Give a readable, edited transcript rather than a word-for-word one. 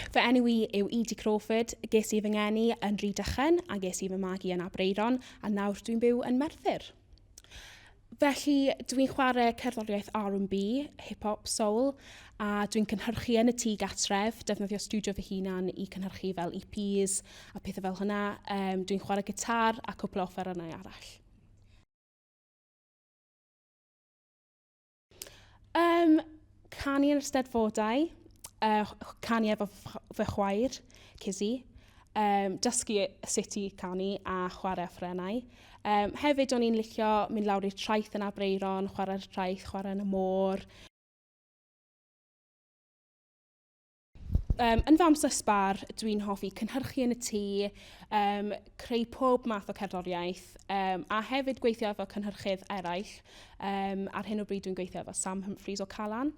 Fy enw i yw Edie Crawford, ges i fy ngeni yn Rhydychen a ges i fy magu yn Aberaeron a nawr dwi'n byw yn Merthyr. Felly, dwi'n chwarae cerddoriaeth R&B, hip-hop, soul, a dwi'n cynhyrchu yn y tŷ gatref, defnyddio studio fy hunan i cynhyrchu fel EPs a pethau fel hynna. Um, dwi'n chwarae gitar a cwpl o offerynnau arall. Um, canu yn yr Steddfodau, uh, canu efo fy chwaer, Kizzy, um, dysgu sut i canu a chwarae offerynnau. Um, hefyd, o'n i'n licio mynd lawr i'r traeth yn Aberaeron, chwarae'r traeth, chwarae yn y môr. Um, yn fy amser sbar, dwi'n hoffi cynhyrchu yn y tŷ, um, creu pob math o cerddoriaeth, um, a hefyd gweithio efo cynhyrchydd eraill. Um, ar hyn o bryd dwi'n gweithio efo Sam Humphreys o Calan.